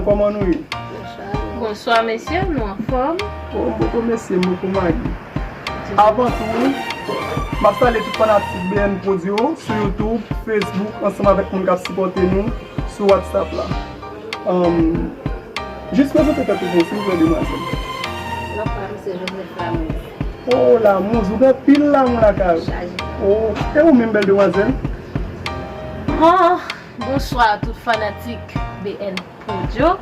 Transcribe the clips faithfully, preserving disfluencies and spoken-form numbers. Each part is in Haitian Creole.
Kòman nou ye? Bonswa mesye, nou anfòm? Oh, m poko mesye, m poko mari. Avan tou, m ap salye tout fanatik B N Prod yo sou YouTube, Facebook, ansanm avèk moun k ap sipòte nou sou WhatsApp la. Ahn, jis prezante tèt ou pou mwen, silvouplè, demwazèl. Bonswa, m se Joseph Lamour. Oh, Lamour, ou gen pil Lamour lakay ou. Chaje. Oh, e ou menm, bèl demwazèl? Oh, bonswa tout fanatik B N Prod yo.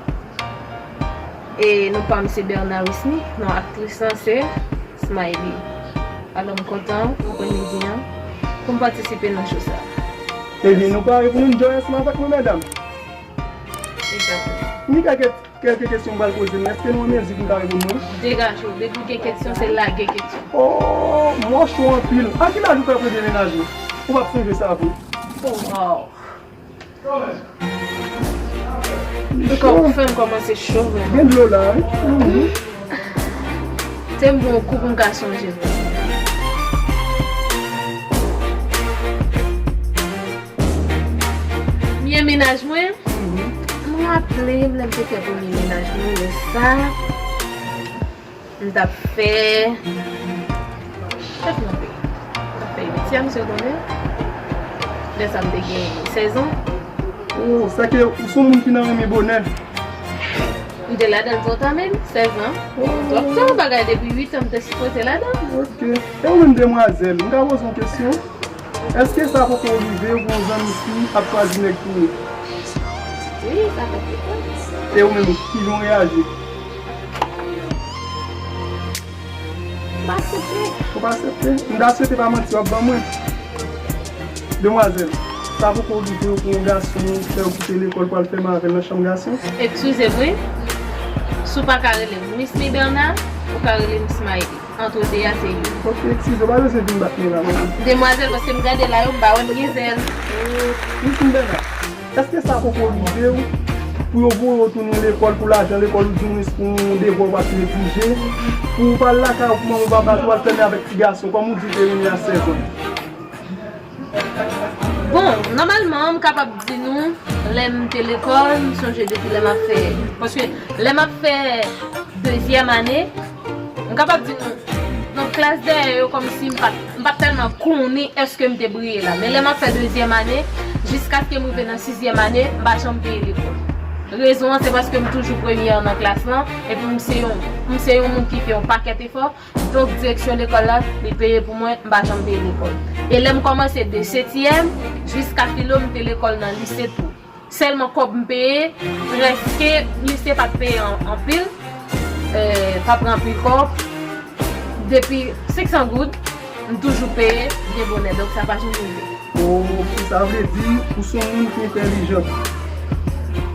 E non pa m se Bernard Wisny, non aktris lan se Smiley. Alò m kontan aprèmidi an pou m patisipe nan show sa. Ebyen, nou pare pou nou enjoy ansanm avèk mwen, medam? Egzakteman. Ni kèlke, kèlke kesyon m pral poze nou. Èske nou an mezi pou n ka reponn mwen? Degaje w, depi w gen kesyon, se lage kesyon. Oh, m wè w cho anpil. A ki laj ou fè premye mennaj ou? Ou p ap sonje sa vre? Oh, wow. Ou fè m kòmanse cho vrèman. Gen dlo la, wi. Te m gon kou pou m ka sonje vrèman. Premye mennaj mwen, m raple m lè m te fè premye mennaj mwen, lè sa, m t ap fè, tèt mwen pe. M t ap fè uityèm segondè. Lè sa m te gen sèz an. Oh, sa ke ou se yon moun ki nan renmen bonè. M te ladan l twò ta menm, sèz an. Oh. Twòp ta, bagay depi uit an m te sipoze ladan l. Ok. E ou menm demwazèl, m ka poze yon kesyon? Èske sa poko rive w pou yon zanmi fi ap chwazi nèg pou ou? Wi, sa poko rive. E ou menm, kijan w reyaji? M pa aksepte. Ou pa aksepte? M ta swete pa manti w ap ban mwen. Demwazèl, sa poko rive w pou yon gason fè w kite lekòl pou al fèmen avè l nan chanm gason? Eskize m wi. Si w pa ka rele m Miss Liberna, ou ka rele m Smiley. Ant de a se youn. Ok, eskize, w pa bezwen vin bat mwen la, manman. Demwazèl, paske m gade la yo, m pa wè m gen zèl. Miss Liberna, èske sa poko rive w pou yo voye w tounen lekòl pou lajan lekòl oudimwens pou yon devwa w pa t redije, pou w pa al lakay ou pou manman w pa bat ou al fèmen avèk ti gason, kòm ou di w te renmen a sèz an? Bon, nòmalman, m kapab di nou, lè m te lekòl, m sonje depi lè m ap fè, paske lè m ap fè dezyèm ane, m kapab di nou, nan klas dèyè yo, kòmsi m pa t, m pa t tèlman konnen èske m te briye la. Men lè m ap fè dezyèm ane, jiskaske m rive nan sizyèm ane, m pa janm peye lekòl. Rezon an, se paske m toujou premyè nan klas lan, epi m se yon, m se yon moun ki fè yon pakèt efò. Donk, direksyon lekòl la, li peye pou mwen, m pa janm peye lekòl. E lè m kòmanse de setyèm jiska filo, m te lekòl nan lise tou. Sèlman kòb m peye, prèske lise pa t peye an-, anpil, eh, pa pran anpil kòb. Depi senk san goud, m toujou peye byen bonè, donk sa pa janm rive. Oh, sa vle di ou se yon moun ki entèlijan.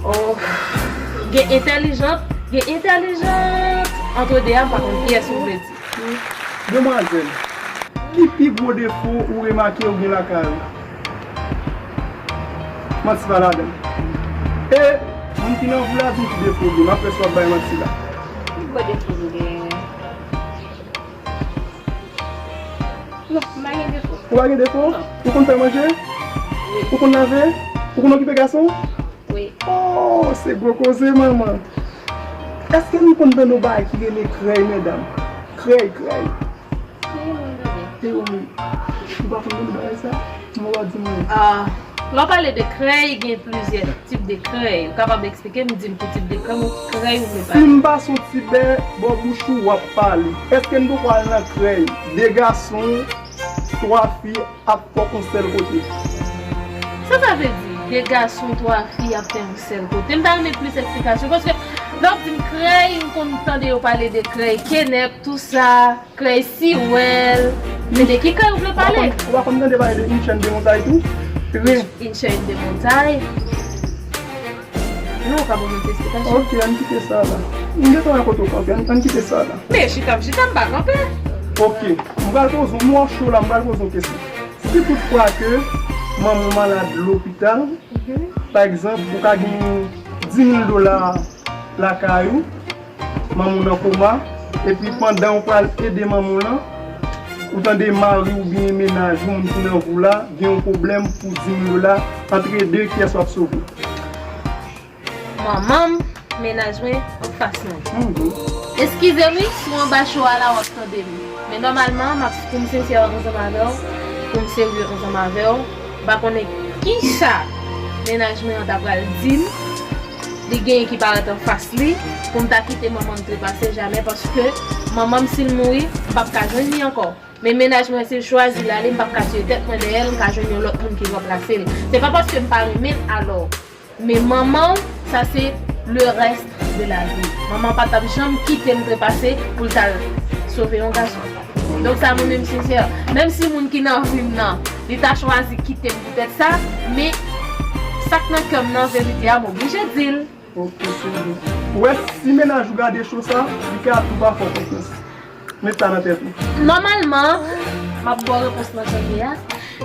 Oh, gen entèlijant, gen entèlijant. Ant de a, m pa konn kiyès ou vle di. Demwazèl, ki pi gwo defo ou remake ou gen lakay ou? Manti pa ladan l. E moun ki nan vi w la, di m ki defo w gen. M ap wè si w ap bay manti la. Ki gwo defo m gen? Non, m pa gen defo. Ou pa gen defo? Non. Ou konn fè manje? Wi. Ou konn lave? Ou konn okipe gason? Wi. Oh, se gwo koze, manman. Èske nou konn tande yon bagay ki rele krèy, medam? Krèy, krèy. Wi, mwen tande. E ou menm? Ou pa konn tande bagay sa? Mwen pa di mwen. Ah, lè w pale de krèy, gen plizyè tip de krèy. Ou kapab eksplike m, di m ki tip de krèy ou, krèy ou vle pale? Si m pase yon ti bè bò bouch ou, w ap pale. Èske n poko al nan krèy? De gason, twa fi ap fòk yon sèl kote. Sa sa vle di, de gason, twa fi ap fè yon sèl kote? M ta renmen plis eksplikasyon, paske lè w di m krèy, m konn tande yo pale de krèy kenèp, tou sa, krèy siwèl. Se de ki krèy ou vle pale? Ou pa konn, ou pa konn tande pale de Inchèn de Montay tou? Wi. Inchèn de Montay? Non, ou ka ban mwen ti esplikasyon. Ok, ann kite sa la. M gentan wè kote w kanpe, ann, ann kite sa la. Men chita m chita, m pa kanpe. Ok, m pral poze w, nou an cho la, m pral poze w kesyon. Si toutfwa ke manman w malad lopital, mhm, pa egzanp, ou ka gen dis mil dola lakay ou, manman w nan koma, epi pandan ou pral ede manman w lan, ou tande mari w oubyen mennaj ou, moun ki nan vi w la, gen yon pwoblèm pou dis mil dola, antre de, kiyès w ap sove? Manman m, Mennaj mwen anfas mwen. Eskize wi, si w anba cho a la w ap tande m. Men nòmalman, m ap, pou m sensè ansanm avè w, pou m serye ansanm avè w, m pa konnen kisa mennaj mwen an ta pral di m, li genyen ki parèt anfas li, pou m ta kite manman m trepase jamè, paske manman m, si l mouri, m p ap ka jwenn li ankò. Men mennaj mwen, si l chwazi l ale, m p ap ka tiye tèt mwen dèyè l, m ka jwenn yon lòt moun ki ranplase l. Se pa paske m pa renmen l, alò. Men manman w, sa se le reste de la vie. Manman w pa t ap janm kite m trepase pou l t al sove yon gason. Donk sa mwen menm sensè. Menm si moun ki nan vi m nan, li ta chwazi kite m poutèt sa, men sa k nan kè m nan, verite a, m oblije di l. Ok, se bon. Ou wè, si mennaj ou gade cho sa, li ka tou pa fè w konfyans. Met sa nan tèt ou. Nòmalman, m ap ba w repons lan jan l ye a.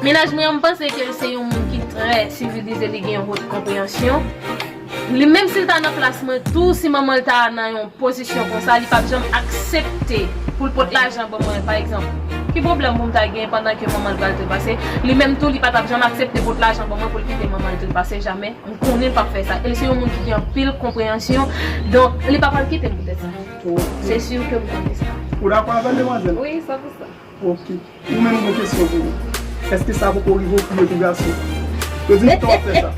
Mennaj mwen an, m panse ke l se yon moun ki trè sivilize, li gen yon wot konpreyansyon. Li, menm si l ta nan plas mwen tou, si manman l ta nan yon pozisyon konsa, li p ap janm aksepte pou l pot lajan ban mwen, pa egzanp. Ki pwoblèm pou m ta gen pandan ke manman l pral trepase? Li menm tou, li pa t ap janm aksepte pot lajan ban mwen pou l kite manman l trepase, jamè. M konnen l p ap fè sa. E l se yon moun ki gen anpil konpreyansyon. Donk, li pa pral kite m poutèt sa. Se si ke m konnen sa. Ou dakò avè l, demwazèl? Wi, san pou san. Ok. Ou menm, gon kesyon pou ou. Èske sa poko rive w kriye pou gason? Yo di m tout tan w ap fè sa.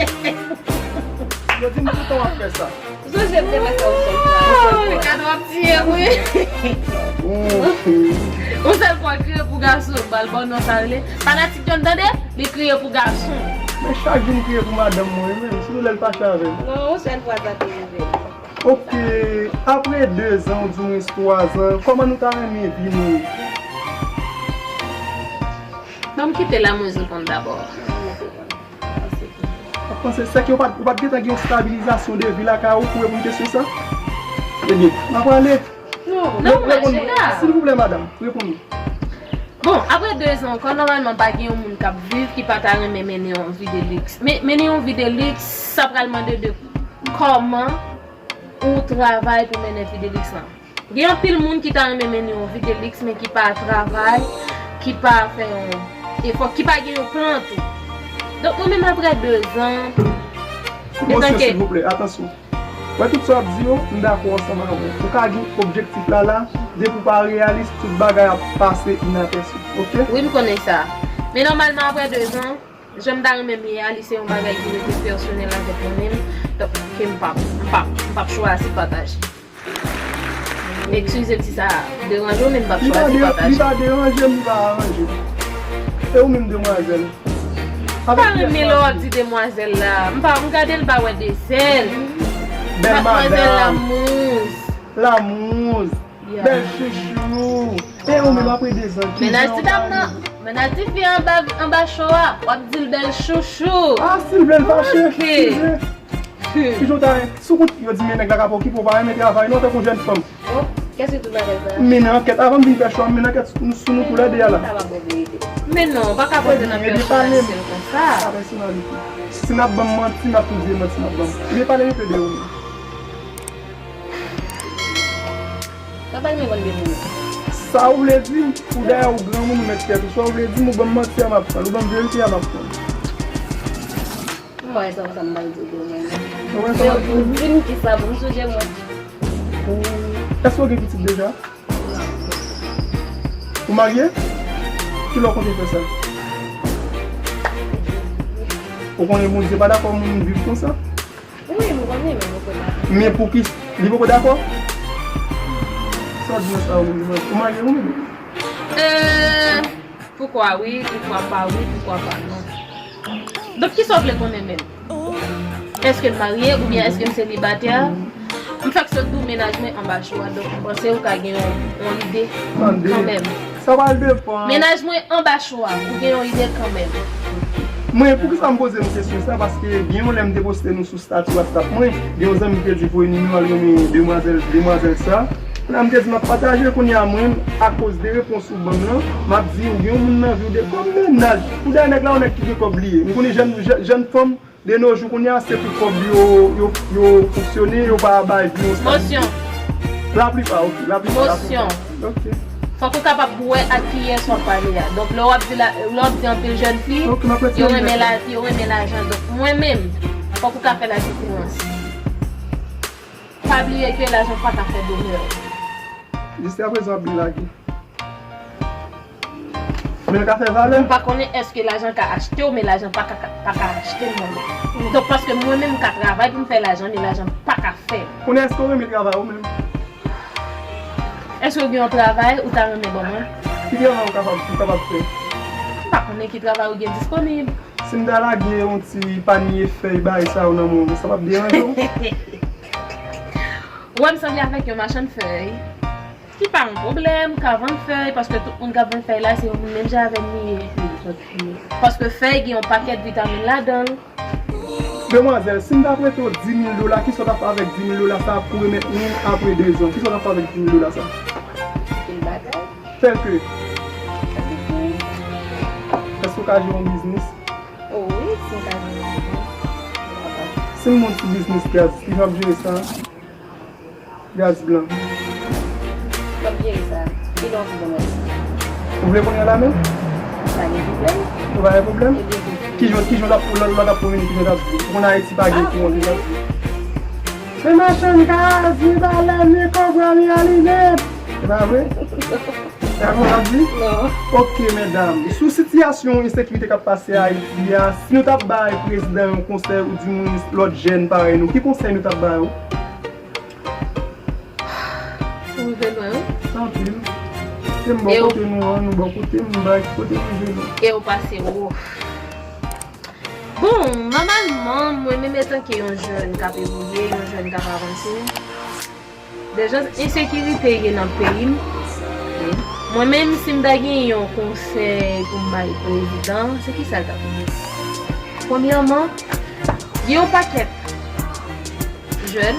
Yo di m tout tan w ap fè sa. Ou sonje m te fè sa yon sèl fwa? Oh, Ricardo ap tiye m, wi. Bon. Yon sèl fwa, kriye pou gason, ba l bon non sa rele. Fanatik John tande, li kriye pou gason. Men chak jou m kriye pou madanm mwen, wi, menm, sitou lè l fache avè m. Non, yon sèl fwa sa te rive. Ok, apre de zan, ou di mwens twa zan, kòman nou ta renmen vi nou ye? Ban m kite la, mwen reponn dabò. W ap panse, sèke ou pa t, ou pa t gentan gen yon stabilizasyon de vi lakay ou pou reponn kesyon sa? Ebyen, m ap ale. Non, non, reponn mwen. Silvouplè, madanm, reponn mwen. Bon, apre de zan ankò, nòmalman, pa gen yon moun k ap viv ki pa ta renmen mennen yon vi de liks. Men, mennen yon vi de liks, sa pral mande de kòman ou travay pou mennen vi de liks lan. Gen anpil moun ki ta renmen mennen yon vi de liks, men ki pa travay, ki pa fè yon efò, ki pa gen yon plan tou. Donk, mwen menm, apre de zan, Mosye, silvouplè, atansyon. Wè, tout sa w ap di yo, m dakò ansanm avè w. Ou ka gen objektif la la, depi w pa reyalis, tout bagay ap pase inapèsi, ok? Wi, m konnen sa. Men nòmalman, apre de zan, jan m ta renmen m ye a, li se yon bagay ki rete pèsonèl avèk mwen menm. Donk, ke m p ap, m p ap, m p ap chwazi pataje. Eskize m si sa deranje w, men m p ap chwazi pataje. Li pa deranje m, li pa aranje m. E ou menm, demwazèl? M pa renmen lè w ap di demwazèl la. M pa, m gade l, m pa wè de zèl. Bèl madanm. Madmwazèl Lamouz. Lamouz. Bèl chouchou. E ou menm, apre de zan, ki jan w ta ye? Mennaj ti dam nan, mennaj ti fi anba, anba cho a, w ap di l bèl chouchou. Ah, si l vle l fache, si l vle. Ki jan w ta ye? Sou kout, yo di men nèg la ka pa okipe w, pa renmen travay non, tankou jèn fanm. Oh, kèske tout bagay sa? M mennen ankèt, avan m vin fè cho a, m mennen ankèt sou, sou nou toulède a la. Sa pa bon verite. Men non, w pa ka poze nan pèsonalite l konsa. Sa pèsonalite. Si n ap ban m manti, m ap toujou di manti n ap ban m. Ebyen, pale enpe de ou menm. Sa pa gen konn de moun. Sa ou vle di m, ou dayè ou granmoun, ou mèt tèt ou. Sa ou vle di m, ou ban m manti a, m ap pran l. Ou ban m verite a, m ap pran l. M wè sa, sa m pral di w mwen menm. Ou wè sa m pral di w? Ou di m kisa pou m souje mwen. Ou, èske w gen pitit deja? Ou marye? Kilè w konte fè sa? Ou konnen Bondye pa dakò moun viv konsa? Wi, m konnen, men m konnen. Men pou ki, li poko dakò? Sa w di nan sa, ou menm, ou marye ou menm? Euh, poukwa wi, poukwa pa wi, poukwa pa non. Donk, kisa w vle konnen menm? Èske m marye oubyen èske m selibatè? M fèk sot di w mennaj mwen anba cho a, donk m panse ou ka gen yon, yon lide kanmenm. Sa pral depann. Mennaj mwen anba cho a, ou gen yon ide kanmenm. Mwen, poukisa m poze nou kesyon sa? Paske gen yon lè m te poste nou sou stati WhatsApp mwen, gen yon zanmi ki te di voye nimewo l renmen demwazèl, demwazèl sa. La m te di m ap pataje, kounye a mwen, akoz de repons ou ban m lan, m ap di ou gen yon moun nan vi w de kòm mennaj. Ou dèyè nèg la, yon nèg ki gen kòb li ye. M konnen jèn, jèn, jèn fanm, de nos jours, kounye a, se pou kòb yo, yo, yo fonksyone, yo pa bay vi yo sa. Mosyon. Laplipa, ok. Laplipa, laplipa. Mosyon. Ok. Fòk ou kapab wè ak kiyès w ap pale a. Donk, lè w ap di la, lè w ap di anpil jèn fi, yo renmen lavi, yo renmen lajan. Donk, mwen menm, fòk ou ka fè la diferans. Pa bliye ke lajan pa ka fè bonè. Jiskaprezan w ap byen lage. Men l ka fè valè. M pa konnen èske lajan ka achte w, men lajan pa ka, pa ka achte m mwen menm. Donk, paske mwen menm m ka travay pou m fè lajan, men lajan pa ka fè m. Konnen èske w renmen travay ou menm? Èske w gen yon travay ou ta renmen ban mwen? Ki travay ou kapab, ou kapab fè? M pa konnen ki travay ou gen disponib. Si m ta lage yon ti panye fèy bagay sa yo nan men w, sa p ap deranje w? Ou wè m sanble avèk yon machann fèy. Ki pa yon pwoblèm, ka vann fèy, paske tout moun k ap vann fèy la, se yon moun menm jan avè m li ye. Paske fèy gen yon pakèt vitamin ladan l. Demwazèl, si m ta prete w dis mil dola, kisa w t ap fè avèk dis mil dola sa pou remèt mwen apre dezan? Kisa w t ap fè avèk dis mil dola sa? Anpil bagay. Tèlke? Èske w ka jere yon biznis? O wi, si m ka jere yon biznis. Si m monte sou biznis gaz, kijan w ap jere sa? Gaz blan. M ap jere sa. Ki lè w vin konn wè sa? Ou vle konnen la menm? Pa gen pwoblèm. Ou pa gen pwoblèm? Ebyen, kijan, kijan w t ap, lòt, lòt ap pou vini, kijan w t ap di? Ou konn Ayiti pa gen kouran, kijan w t ap di? Men machann gaz, men balèn, men kobra, men alimèt. Se pa vre? Se sa w t ap di? Non. Ok, medam. Sou sitiyasyon ensekirite k ap pase Ayiti a, si nou t ap bay prezidan yon konsèy oudimwens lòt jèn parèy nou, ki konsèy nou t ap ba yo? Ou rive lwen, wi. Tanpri. Se m bò kote nou an, nou bò kote m, bay kote nou rive lwen. E w pase wo. Bon, nòmalman, mwen menm etanke yon jèn k ap evolye, yon jèn k ap avanse, de jan ensekirite ye nan peyi m, mwen menm, si m ta gen yon konsèy pou m bay prezidan, se kisa l t ap ye? Premyèman, gen yon pakèt jèn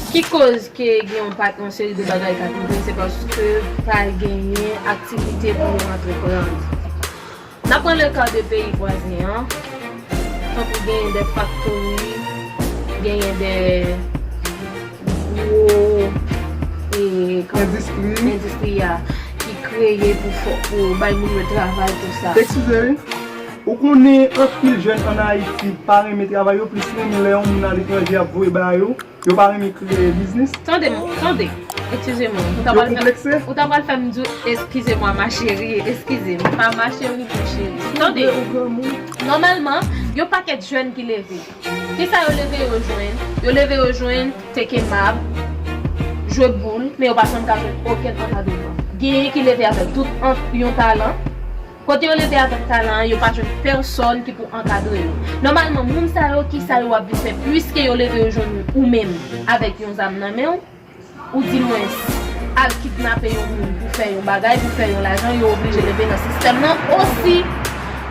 ki koz ke gen yon pa-, yon seri de bagay k ap rive, se paske pa genyen aktivite pou yo antreprann. N ap pran le ka de peyi vwazen an, tankou genyen de faktori, genyen de gwo, e, endistri, endistri a ki kreye pou fò, pou bay moun yo travay, tou sa. Eskize, wi. Ou konnen anpil jèn ann Ayiti pa renmen travay, yo plis renmen lè yon moun aletranje ap voye ba yo. Yo pa renmen kreye biznis. Tande m, tande. Eskize m. Ou ta pral fè, ou ta pral fè m di w, eskize mwa, ma chérie. Eskize m. Pa ma chérie, mon chéri. Tande. Nòmalman, yon pakèt jèn ki leve. Kisa yo leve yo jwenn? Yo leve yo jwenn teke mab, jwe boul, men yo pa janm ka jwenn okenn ankadreman. Genyen ki leve avèk tout an-, yon talan. Kote yo leve avèk talan an, yo pa jwenn pèsòn ki pou ankadre yo. Nòmalman, moun sa yo, kisa yo ap vin fè? Piske yo leve yo jwenn ou menm avèk yon zam nan men w, ou di mwen al kidnape yon moun pou fè yon bagay, pou fè yon lajan, yo oblije leve nan sistèm nan osi.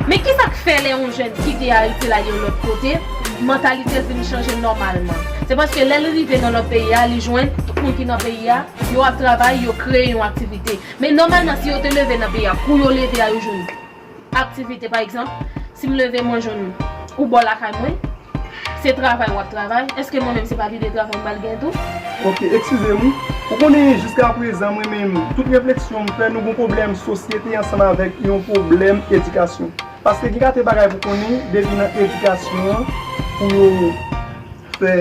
Men kisa k fè lè yon jèn kite Ayiti l al yon lòt kote, mantalite l vin chanje nòmalman? Se paske lè l rive nan lòt peyi a, li jwenn tout moun ki nan peyi a, yo ap travay, yo kreye yon aktivite. Men nòmalman, si yo te leve nan peyi a, kou yo leve a, yo jwenn aktivite. Pa egzanp, si m leve mwen jwenn ou bò lakay mwen, se travay w ap travay, èske mwen menm se pa lide travay m pral gen tou? Ok, eskize m wi. Ou konnen jiska prezan mwen menm, tout refleksyon m fè, nou gon pwoblèm sosyete ansanm avèk yon pwoblèm edikasyon. Paske gen kate bagay pou konnen depi nan edikasyon an pou yo fè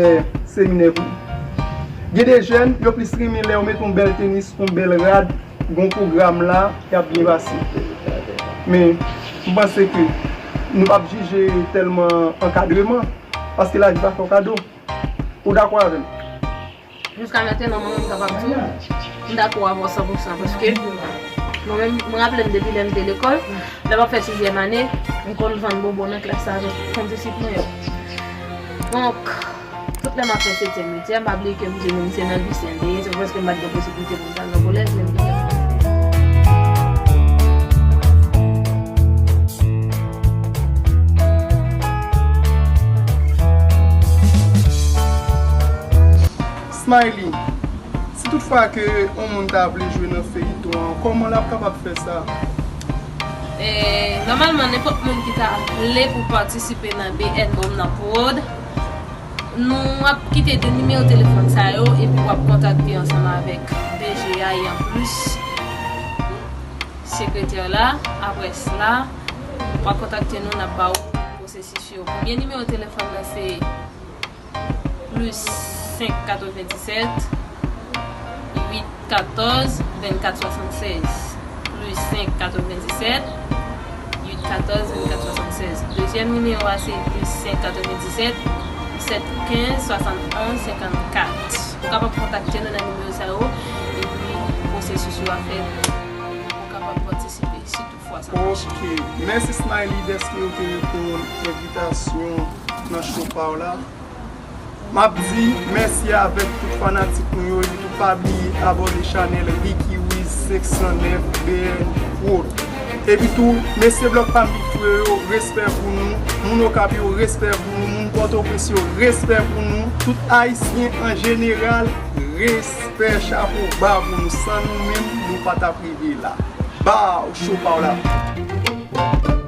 seminè pou yo. Gen de jèn, yo plis renmen lè yo mete yon bèl tenis, yon bèl rad, gon pwogram la, y ap byen pase. Men, m panse ke nou p ap jije tèlman ankadreman, paske lavi pa fè w kado. Ou dakò avè m? Jiska mentenan, mwen menm m kapab di w, m dakò avè w san pou san, paske mwen menm, mwen raple m depi lè m te lekòl, lè m ap fè sizyèm ane, m konn vann bonbon nan klas la avèk kondisip mwen yo. Donk, tout lè m ap fè setyèm, uityèm, pa bliye ke m di nou m se nan lisey m te ye, se pa paske m pa t gen posiblite pou m t al nan kolèj, men m te gen. Smiley, si tout fwa ke yon moun ta vle jwe nan feyiton an, kòman l ap kapab fè sa? E, nòmalman, nenpòt moun ki ta vle pou patisipe nan B N Bòm nan Prod, nou ap kite de nimewo telefòn sa yo, epi w ap kontakte ansanm avèk D J a, e anplis, sekretè la, apre sela, w ap kontakte nou, n ap ba w pwosesis yo. Premye nimewo telefòn nan se Plis senk katrevenndisèt, uit katòz, vennkat swasannsèz. Plis senk katrevenndisèt, uit katòz, vennkat swasannsèz. Dezyèm nimewo a se plis senk katrevenndisèt, sèt kenz, swasantonz, senkannkat. Ou kapab kontakte nou nan nimewo sa yo, epi pwosesis yo ap fèt, ou kapab patisipe si toutfwa sa mache. Ok. Mèsi Smiley dèske ou te reponn envitasyon nan show pa w la. M ap di mèsi avèk tout fanatik nou yo, epi tou pa bliye abòne chanèl Ricky Wiz senk san nèf B N Prod. Epi tou, mesye blòk pa m pi fre yo, respè pou nou. Moun Okap yo, respè pou nou. Moun Pòtoprens yo, respè pou nou. Tout Ayisyen an jeneral, respè, chapo ba pou nou. San nou menm, nou pa t ap rive la. Bow, show pa w la.